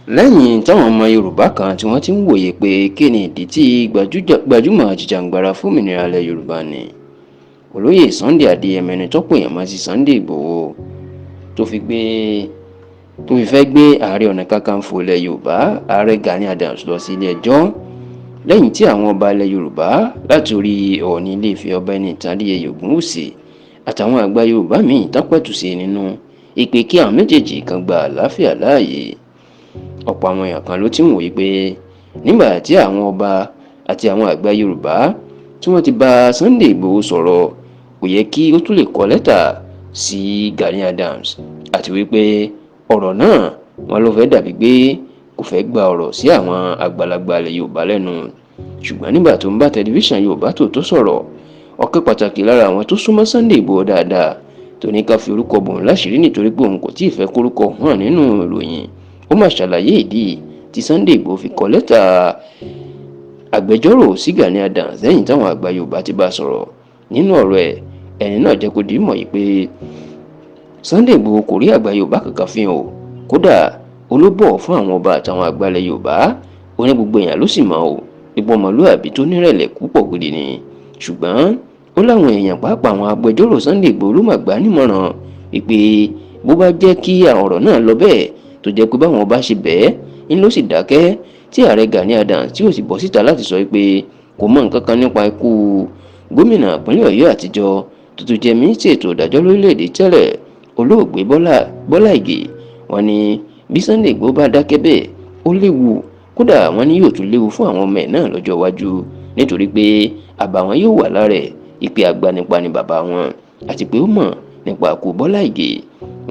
Lẹ́yìn táwọn ọmọ Yorùbá kan tí wọ́n ti ń wòye pé kí ni ìdí tí gbajúmọ̀ ajìjàǹgbara fómìnira ilẹ̀ Yorùbá ní Olóyè Sunday Adéyẹmọ, ẹni tọ́pọ̀ èèyàn mọ̀ sí Sunday Ìgbòho, tó fi fẹ́ gbé Ààrẹ Ọ̀nà Kakanfò ilẹ̀ Yorùbá, Ààrẹ Gani Adams, lọ sí ilé ẹjọ́ lẹ́yìn tí àwọn ọba ilẹ̀ Yorùbá, láti orí Ọọ̀ni Ilé-Ifẹ̀, Ọba Ẹnìtàn Adéyẹyè Ògúnwùsì, àtàwọn àgbà Yorùbá míì tán pẹ̀tù sí nínú ìpè kí àwọn méjèèjì kan gba àlàáfíà láàyè. Ọ̀pọ̀ àwọn èèyàn kan ló ti ń wòye pé nígbà tí àwọn ọba àti àwọn àgbà Yorùbá tí wọ́n ti bá Sunday Ìgbòho sọ̀rọ̀, kò yẹ kí ó tún lè kọ lẹ́tà sí Gani Adams, àti wípé ọ̀rọ̀ náà wọn ló fẹ́ dàbí pé kò fẹ́ gba ọ̀rọ̀ sí àwọn àgbàlagbà ilẹ̀ Yorùbá lẹ́nu. Ṣùgbọ́n nígbà tó ń bá tẹlifíṣàn Yorùbá Tòótọ́ sọ̀rọ̀, ọ̀kẹ́ pàtàkì lára àwọn tó súnmọ́ Sunday Ìgbòho dáadáa, tó ní ká fi orúkọ bòun láṣìírí nítorí pé òun kò tí ì fẹ́ kórúkọ hàn nínú ìròyìn, ó mà ṣàlàyé ìdí tí Sunday Ìgbòho fi kọ lẹ́tà agbẹjọ́rò sí Gani Adams lẹ́yìn táwọn àgbà Yorùbá ti bá sọ̀rọ̀. Nínú ọ̀rọ̀ ẹ̀, ẹni náà jẹ́ kó di mọ̀ yìí pé Sunday Ìgbòho kò rí àgbà Yorùbá kankan fi hàn o. Kódà ó ló bọ̀wọ̀ fún àwọn ọba àtàwọn àgbà ilẹ̀ Yorùbá. Ó ní gbogbo èèyàn ló sì mọ̀ o, ipò ọmọlúàbí tó nírẹ̀lẹ̀ púpọ̀ gidi ni. Ṣùgbọ́n ó láwọn èèyàn, pàápàá àwọn agbẹjọ́rò Sunday Ìgbòho, ló mà gbà á nímọ̀ràn wípé bó bá jẹ́ kí ọ̀rọ̀ náà lọ bẹ́ẹ̀, tó jẹ́ pé báwọn ọba ṣe bẹ́ẹ̀ ń ló sì dákẹ́, tí ààrẹ Gani Adams tí ò sì bọ́ síta láti sọ pé kò mọ nǹkan kan nípa ikú gómìnà ìpínlẹ̀ Ọ̀yọ́ àtijọ́, tó tún jẹ́ mínísítì ètò ìdájọ́ lórílẹ̀‐èdè tẹ́lẹ̀, olóògbé Bọ́lá Ìgè, wọ́n ní bí Sunday Ìgbòho bá dákẹ́ bẹ́ẹ̀, ó léwu. Kódà wọ́n ní yóò tún léwu fún àwọn ọmọ ẹ̀ náà lọ́jọ́ iwájú, nítorí pé àbàwọ́n yóò wà lára ẹ̀ ìpè agbanipa ni bàbá wọn, àti pé ó mọ̀ nípa ikú Bọ́lá Ìgè.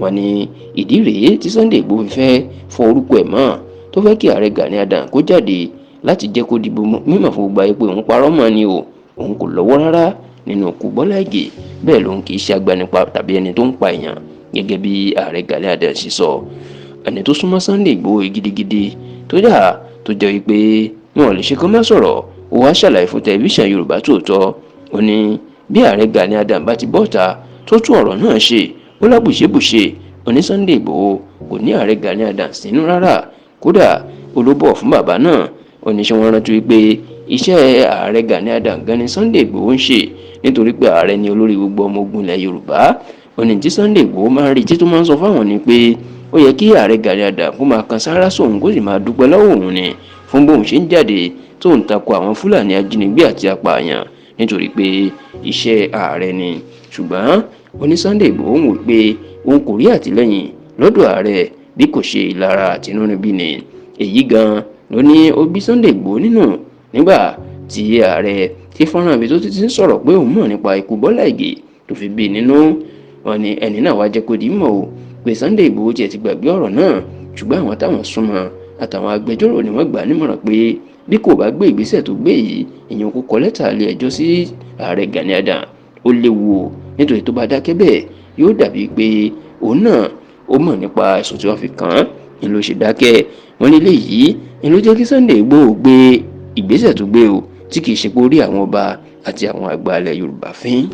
Wọ́n ní ìdí rèé tí Sunday Ìgbòho fi fẹ́ fọ orúkọ ẹ̀ mọ́, tó fẹ́ kí ààrẹ Gani Adams kó jáde láti jẹ́ kó dìbò mímọ̀ fún gbogbo ayé pé òun parọ́ mọ́ ni o, òun kò lọ́wọ́ rárá nínú ikú Bọ́lá Ìgè, bẹ́ẹ̀ lòun kì í ṣe agbanipa tàbí ẹni tó ń pa èèyàn gẹ́gẹ́ bí ààrẹ Gani Adams ṣe sọ. Ẹni tó súnmọ́ Sunday Ìgbòho gidigidi, tó dà tó jẹ́ wípé wọn ò lè ṣe kó má sọ̀rọ̀, ó wá ṣàlàyé fún tẹlifíṣàn Yorùbá Tòótọ́. Ó ní bí ààrẹ Gani Adams bá ti bọ́ta tó tún ọ̀rọ̀ náà ṣe, ó lábùṣebùṣe. Ó ní Sunday Ìgbòho kò ní ààrẹ Gani Adams nínú rárá. Kódà olóbọ̀ fún bàbá náà. Ó ní ṣé wọ́n rántí wípé iṣẹ́ ààrẹ Gani Adams gan ni Sunday Ìgbòho ń ṣe, nítorí pé ààrẹ ni olórí gbogbo ọmọ ogun ilẹ̀ Yorùbá. Ó ní tí Sunday Ìgbòho máa ń rí tí tó máa ń sọ fáwọn ni pé ó yẹ kí ààrẹ Gani Adams kó máa kan sáárá sóun, kó sì máa dúpẹ́ lọ́wọ́ òun ni fún bóun ṣe ń jáde tó ń takò àwọn Fúlàní ajínigbé àti apààyàn, nítorí pé iṣẹ́ ààrẹ ni. Ṣùgbọ́n ó ní Sunday Ìgbòho ń wò pé òun kò rí àtìlẹ́yìn lọ́dọ̀ ààrẹ bí kò ṣe ìlara àtinúnibí ni. Èyí gan ló ní ó bí Sunday Ìgbòho nínú nígbà tí ààrẹ tí fọ́nrán ibi tó ti ń sọ̀rọ̀ pé òun mọ̀ nípa ikú Bọ́lá Ìgè tó fi bí nínú. Wọn ni ẹni náà wá jẹ́ kó di mọ̀ o pé Sunday Ìgbòho tiẹ̀ ti gbàgbé ọ̀rọ̀ náà, ṣùgbọ́n àwọn táwọn súnmọ́ àtàwọn agbẹjọ́rò ni wọ́n gbà nímọ̀ràn pé bí kò bá gbé ìgbésẹ̀ tó gbé yìí, ìyẹn kó kọ lẹ́tà ilé ẹjọ́ sí ààrẹ Gani Adams, ó léwu o, nítorí tó bá dákẹ́ bẹ́ẹ̀, yóò dàbí pé òun náà ó mọ̀ nípa ẹ̀sùn tí wọ́n fi kàn án ni ló ṣe dákẹ́. Wọ́n ní eléyìí ni ló jẹ́ kí Sunday Ìgbòho gbé ìgbésẹ̀ tó gbé o, tí kì í ṣe pé ó rí àwọn ọba àti àwọn àgbà ilẹ̀ Yorùbá fín.